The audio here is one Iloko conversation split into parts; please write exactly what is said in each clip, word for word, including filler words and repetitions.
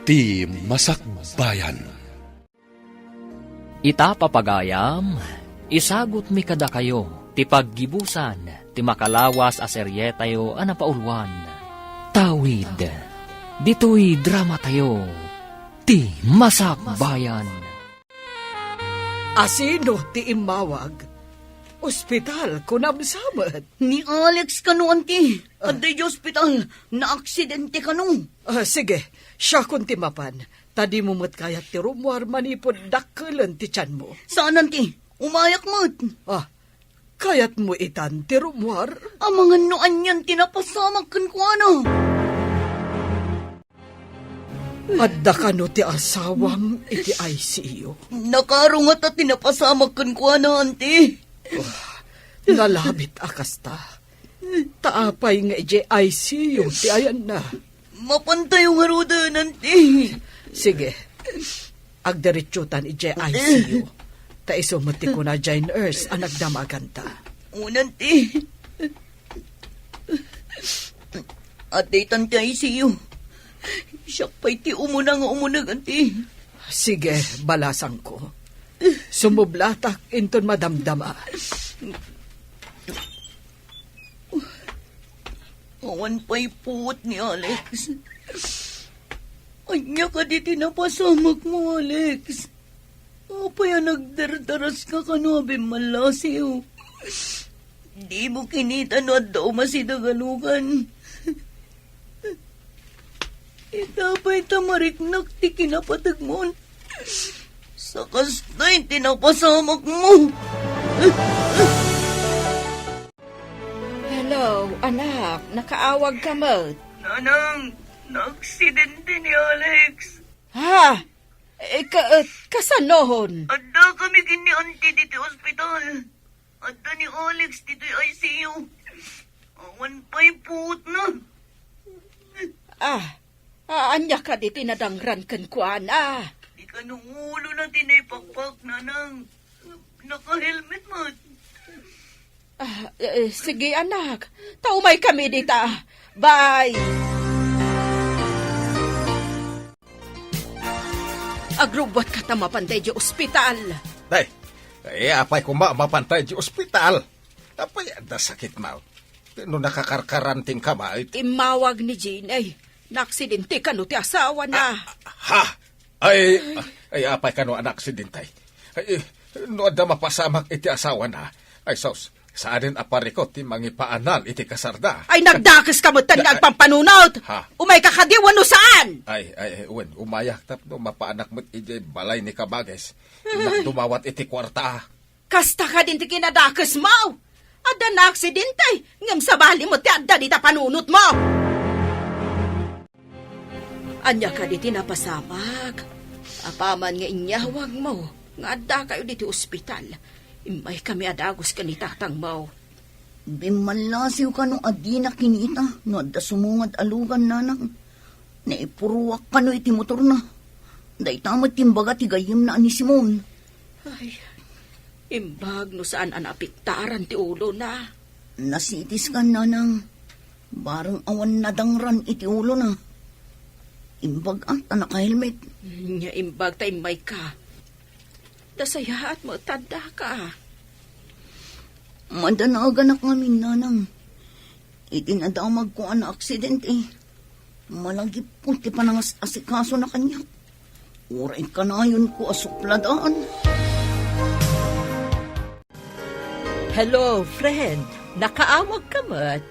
ti Masakbayan. Ita, papagayam, isagutmi kadakayo ti paggibusan ti makalawas a serietayo a napauluan. Tawid, ditoy dramatayo, ti Masakbayan. Asino ti immawag? Ospital, kunam sa met. Ni Alex kano, Auntie. Ah. Adda idiay ospital. Naaksidente kano. Ah, sige, siakon ti mapan. Ta dimo met kayat ti rummuar manipud dakkelen ti tianmo. Saan, Auntie. Umayak met. Ah, kayatmo itan ti rummuar? Amangan no anian ti napasamak kenkuana. Adda kano ti asawam iti I C U? Nakarungat a ti napasamak kenkuana, Auntie. Ah, nalabit a kasta. Ta apay nga idiay I C U ti ayanna? Mapantayo ngaruden, Auntie. Sige. Agdiretsotan idiay I C U. Ta isu met ti kuna diay nurse a nagdamaganta. Wen, Auntie. Adda itan ti I C U. Siak pay ti umuna nga umuneg, Auntie. Sige, balasangko. Sumublatak inton madamdama. Awan pay puot ni Alex. Ania kadi ti napasamakmo, Alex? Apay a nagdardaras ka kano a bimmallasiw? Dimo kinita no adda umasideg a lugan. Ita pay ta mariknak ti kinapategmon. Sakastay ti napasamakmo. Hello, anak. Nakaawag ka met? Nanang, naaksidente ni Alex. Ha? Eh, ka-, eh, kasanon? Adda kami ken ni Auntie ditoy ospital. Adda ni Alex ditoy I C U. Awan pay puotna. Ah, ah, ania kadi ti nadangran kenkuana? Di kano ulona ti naipakpak, Nanang. Naka-helmet met. Ah, eh, sige, anak. Ta umaykami dita. Bye. Agrubbuatka ta mapantay di ospital. Day, eh, apay koma mapantay di ospital? Apay adda sakitmo? No nakakarkaranting ka met? Immawag ni Jean, eh. Naaksidente kano ti asawana. Ah, ha? Ay, ay, apay kano a naaksidente? Ay, no adda mapasamak iti asawana, ay sus, saanen a parikut ti mangipaanal iti kasarda. Ay, nagdakes ka met nga agpampanunot! Ha? Umayka kadi wenno saan? Ay, ay, ay, wen, umayak tapno mapaanak met idiay balay ni Kabages. Innak dumawat iti kuarta. Kasta kadin ti kinadakesmo? Adda naaksidente, ngem sabali met ti adda dita panunotmo. Ania kadi ti napasamak? Apaman nga inyawagmo nga addakayo ditoy ospital, immaykami a dagus ken ni tatangmo. Bimmallasiw kano a dina kinita no adda sumungad a lugan, Nanang. Naipuruak kano iti motorna. Dayta met ti imbaga ti gayyemna a ni Simon. Ay, imbag no saan a naapektaran ti ulona. Na-C T scan, Nanang. Bareng awan nadangran iti ulona. Imbag a ta naka-helmet. Nia imbag ta immayka. Ta sayaat met ta addaka. Madanaganak ngamin, Nanang. Iti nadamagko a naaksidente, malagipko ti panangas-asikasona kaniak. Uray kanayonko a supladaan. Hello, friend. Nakaawag ka met?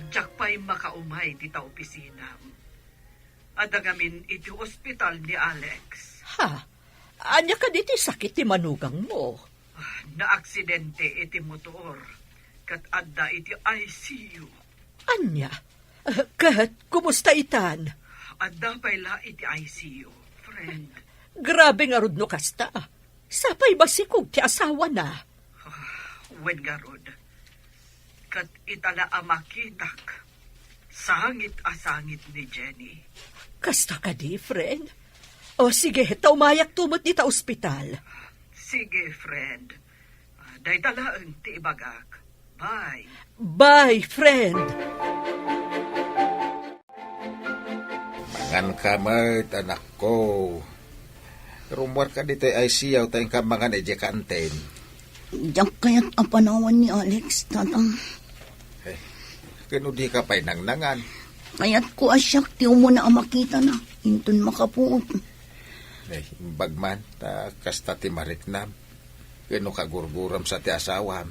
Diak pay makaumay dita opisinam. Adda ngamin iti ospital ni Alex. Ha? Ania kadi ti sakit ti manugangmo? Ah, naaksidente iti motor, ket adda iti I C U. Ania? Eh, ket kumusta itan? Adda pay la iti I C U, friend. Grabe ngarud no kasta. Sapay masikog ti asawana. Ah, wen ngarud. Ket ita la a makitak, sangit a sangit ni Jenny. Kasta kadi, friend? O sige, ta umayakto met dita ospital. Sige, friend. Ah, dayta laeng ti ibagak. Bye. Bye, friend. Mga Kanka met, anakko. Rummuarka ditoy I C U ta inka mangan idiay kantin. Diak kayat a panawan ni Alex, Tatang. Eh, ken no dika pay nangnangan? Kayatko a siak ti umuna a makitana, inton makapuot. Eh, imbag man, ta kasta ti mariknam. Ken no kagurguram sa ti asawam?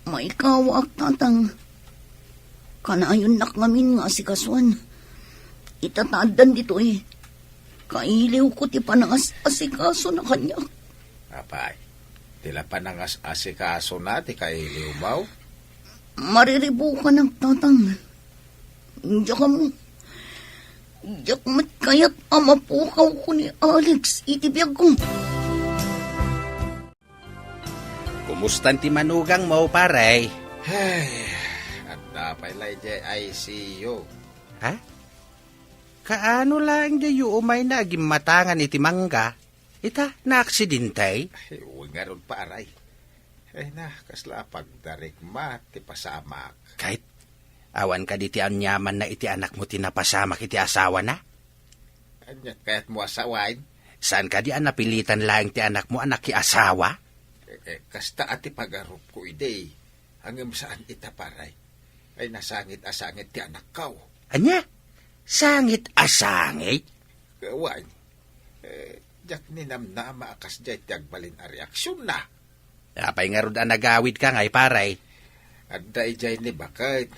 Maikawak, Tatang. Kanayonnak ngamin nga asikasuan. Ita ta addan ditoy, kailiwko ti panangas-asikasona kaniak. Apay, ti la panangas-asikasona ti kailiwmo? Mariribukanak, Tatang. Diak ammo. Diak met kayat a mapukawko ni Alex iti biagko. Kumustan ti manugangmo, pare? Ay, adda pay la idiay I C U. Ha? Kaano laeng diay umayna a gimmatangan iti mangga? Ita, naaksidente? Ay, wen ngarud, pare. Ay na, kasla a pagdarikma ti pasamak. Ket, awan kadi ti aniamanna iti anakmo ti napasamak iti asawana? Ania ti kayatmo a sawen? Saan kadi a napilitan laeng ti anakmo a nakiasawa? Eh, eh, kasta a ti pagarupko idi. Ngem saan ita, pare. Ay nasangit a sangit ti anakko. Ania? Sangit a sangit? Wen, eh, diak ninamnama a kasdiay ti agbalin a reaksionna. Apay ngarud a nagawidka ngay, pare? Adda idiay ni baket.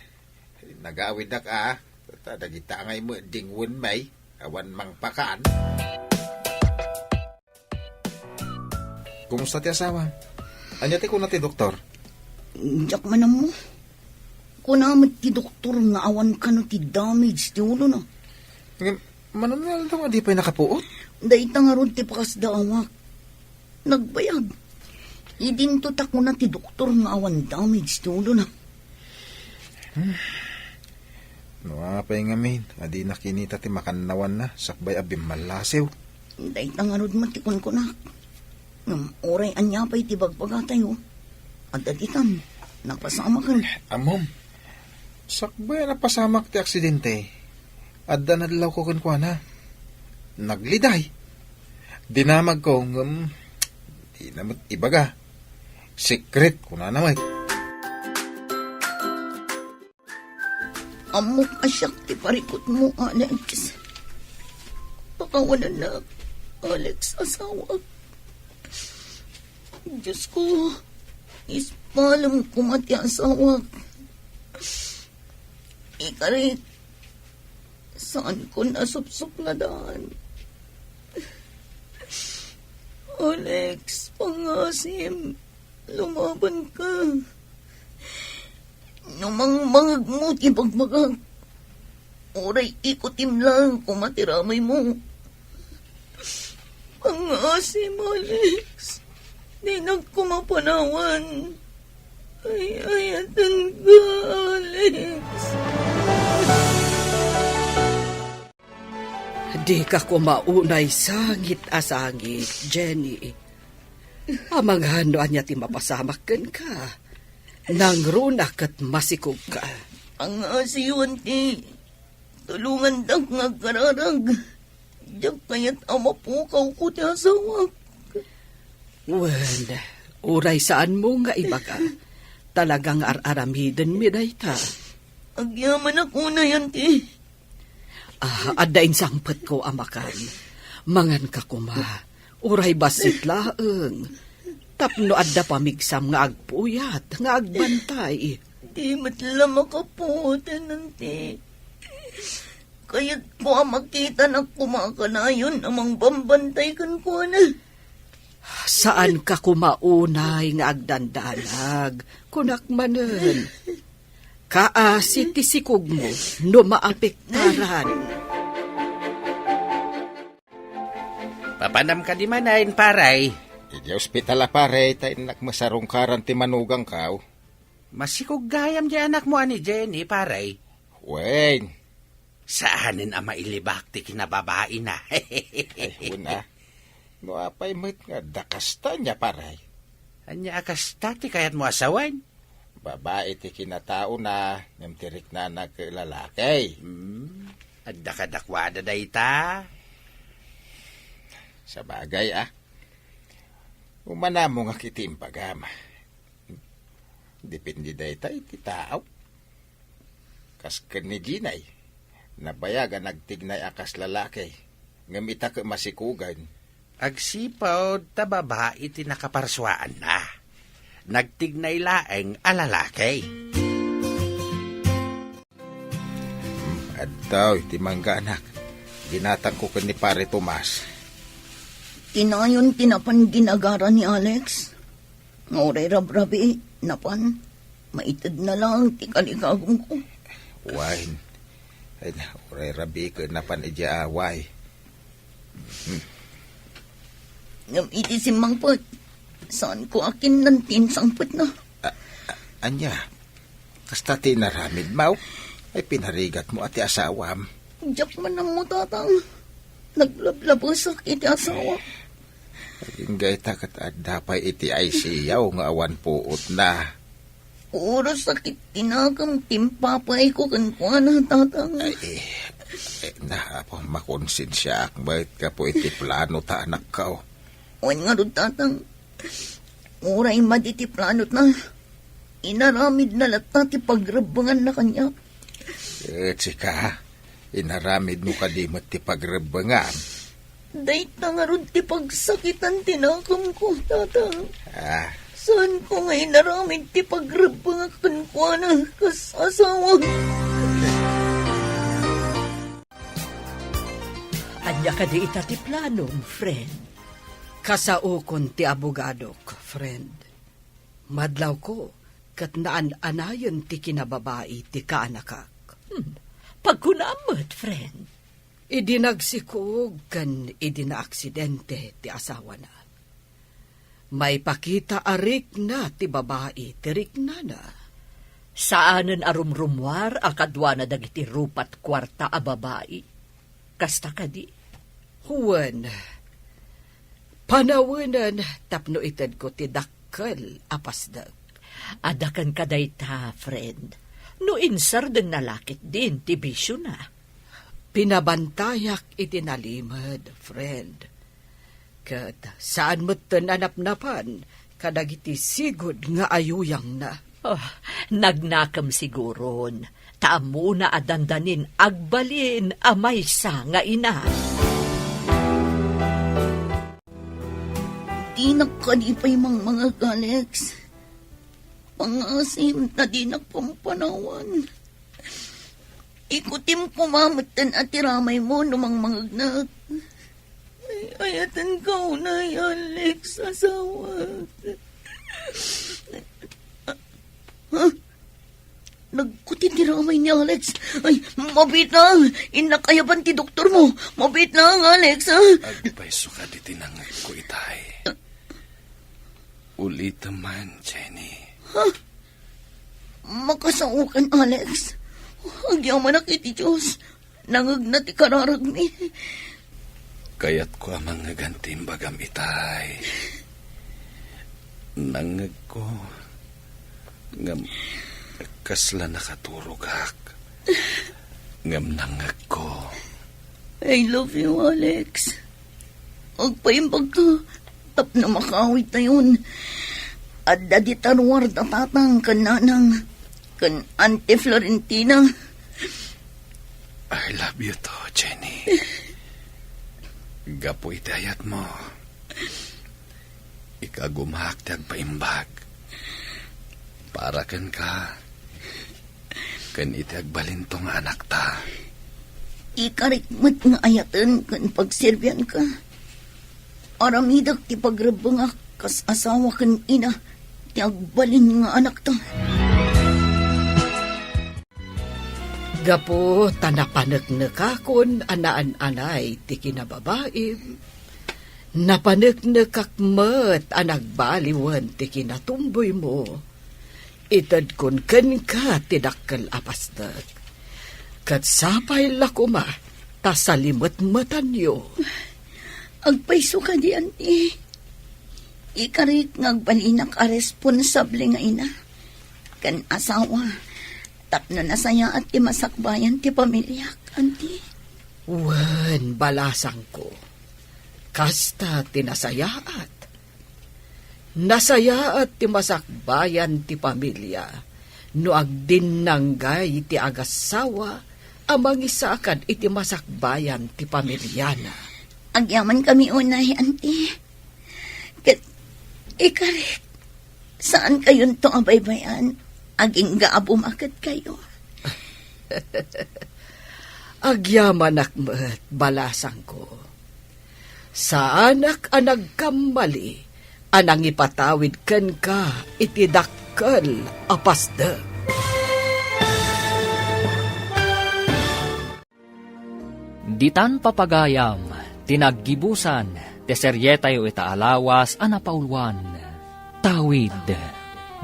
Nagawidak a, ta dagita ngay met dingwen may, awan mangpakan. Kumusta ti asawa? Ania ti kuna ti doktor? Diak man ammo. Kuna met ti doktor nga awan kano ti damage ti ulona. Ngem, mano nga aldaw a di pay nakapuot? Dayta ngarud ti pakasdaawak. Nagbayag. Idinto ta kuna ti doktor nga awan damage ti ulona. Hmm. No apay ngamin a di nakinita ti makannawanna sakbay a bimmallasiw? Dayta ngarud met ti kunkunak. Ngem uray ania pay ti bagbagatayo, adda ditan, napasamaken. Ammom, sakbay a napasamak ti aksidente, adda nadlawko kenkuana. Nagliday. Dinamagko, ngem dina met ibaga. Secret, kunana met. Ammok a siak ti parikutmo, Alex. Pakawanennak, Alex, asawak. Diosko, ispalem koma ti asawak. Ikarik, saankon a supsupladan. Alex, pangngaasim, lumabanka. No mangmangegmo ti bagbagak, uray ikutim laeng koma ti ramaymo. Pangngaasim, Alex. Dinak koma panawan. Ay-ayatenka, Alex. Dika koma unay sangit a sangit, Jenny. Amangan no ania ti mapasamak kenka. Nangruna ket masikogka. Pangngaasim, Auntie. Tulongandak nga agkararag. Diak kayat a mapukawko ti asawak. Wen, uray saanmo nga ibaga. Talaga nga ar-aramidenmi dayta. Agyamanak unay, Auntie. Ah, adda insangpetko a makan. Manganka koma. Uray bassit laeng. Tapno adda pamigsam nga agpuyat, nga agbantay. Di met la makapuoten, Auntie. Kayatko a makitanak koma a kanayon a mangbambantay kenkuana. Saanka koma unay nga agdandanag, kunak manen. Kaasi ti sikogmo no maapektaran. Papanam kadi manen, pare? Idiay ospital a, pare, ta innak masarungkaran ti manugangko. Masikog gayam di anakmo a ni Jenny, pare. Wen. Saanen a mailibak ti kinababaina. Ay, wen a. No apay met nga adda kasta nia, pare? Ania a kasta ti kayatmo a sawen? Babai ti kinataona, ngem ti riknana ket lalaki. Hmm. Adda kadakuada dayta. Sabagay, a. Umanamongak iti imbagam. Depende dayta iti tao. Kas ken ni Jinay, nabayag a nagtignay a kas lalaki, ngem ita ket masikugan. Agsipud ta babai ti nakaparsuaanna. Nagtignay laeng a lalaki. Adda iti mangganak. Ginatangko ken ni Pare Tomas. Tinayon ti napan ginagara ni Alex. Nga uray rabrabii, napan, maitedna laeng ti kaligagumko. Wen, ay, uray rabii ket napan idiay away. Ngem iti simmangpet, saanko a kinnan ti insangpetna. A-, a-, ania? Kasta ti inaramidmo? Ay, pinarigatmo a ti asawam. Diak man ammo, Tatang. Naglablabesek iti asawa. Agingga ita ket adda pay iti I C U nga awan puotna. Puro sakit ti nakem ti impapayko kenkuana, Tatang. Ay, eh, eh, na, apo, makonsensiaak met gapu iti plano ta anakko. Wen ngarud, Tatang, uray madi ti planotna, inaramidna latta ti pagrebbenganna kaniak. Ket sika, inaramidmo kadi met ti pagrebbengan? Dayta ngarud ti pagsakitan ti nakemko, Tatang. Ah. Saanko nga inaramid ti pagrebbengak kenkuana kas asawa. Ania kadi ita ti planom, friend? Kasaokon ti abogadok, friend. Madlawko ket naan-anayen ti kinababai ti kaanakak. Hmm. Pagkunam met, friend. Idi nagsikog ken idi naaksidente ti asawana, maipakita a rikna ti babai ti riknana. Saanen a rumrumuar a kaduana dagiti rupat kuarta a babai. Kasta kadi? Wen, panawenen tapno itedko ti dakkel a pasdek. Adda kenka dayta, friend, no insardengna la ketdin ti bisiona. Pinabantayak iti nalimed, friend. Ket saan metten a napnapan kadagiti sigud nga ayuyangna. Oh, nagnakem siguron, ta ammona a dandanin agbalin a maysa nga ina. Dinak kadi pay mangmangag, Alex. Pangasim ta dinak pampanawan. Ikutim koma metten a ti ramaymo no mangmangegnak. Ay, ayatenka unay, Alex, asawa. Ha? Nagkuti ti ramay ni Alex. Ay, mabiit lang. Innak ayaban ti doktormo. Mabiit lang, Alex, ha? Agpayso kadi ti nangngegko itay. Ulitem man, Jenny. Ha? Makasaokan, Alex. Agyamanak iti Dios. Nangngegna ti kararagmi. Kayatko a mangngegan ti imbagam itay. Nangngegko. Ngem kasla nakaturogak. Ngem nangngegko. I love you, Alex. Agpaimbagka tapno makaawidtayon. Adda dita ruar da tatang ken nanang ken Auntie Florentina. I love you too, Jenny. Gapu iti ayatmo, ikagumaak ti agpaimbag para kenka ken iti agbalinto nga anakta. Ikarik met nga ayaten ken pagserbianka. Aramidek ti pagrebbengak kas asawa ken ina ti agbalin nga anakta. Gapu ta napaneknekakon a naan-anay ti kinababaim, napaneknekak met a nagbaliwen ti kinatumboymo, itedkon kenka ti dakkel a pasdek. Ket sapay la koma ta salimetmetanyo. Agpayso kadi, Auntie. Ikarik nga agbalinak a responsable nga ina ken asawa tapno nasayaat ti masakbayan ti pamiliak, Auntie. Wen, balasangko, kasta ti nasayaat. Nasayaat ti masakbayan ti pamilia no agdinnanggay ti agassawa a mangisakad iti masakbayan ti pamiliana. Agyamankami unay, Auntie. Ket ikarik, saankayonto a baybay-an agingga a bumaketkayo. Agyamanak met, balasangko. Saanak a nagkammali a nangipatawid kenka iti dakkel a pasdek. Ditan papagayam ti naggibusan ti serietayo ita a lawas a napauluan. Tawid,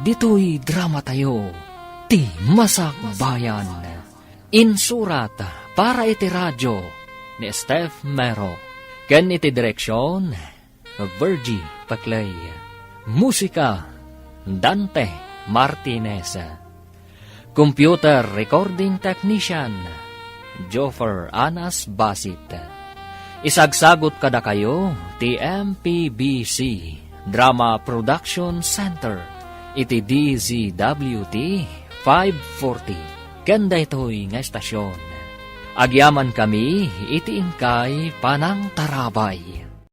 ditoy dramatayo, ti Masakbayan. Insurat para iti radio ni Steph Mero ken iti direksion, Virgie Paclay. Musika, Dante Martinez. Computer Recording Technician, Joffer Anas Basit. Isagsagut kadakayo ti M P B C Drama Production Center iti D Z W T five forty. Ken daytoy nga estasion, agyamankami iti inkay panangtarabay.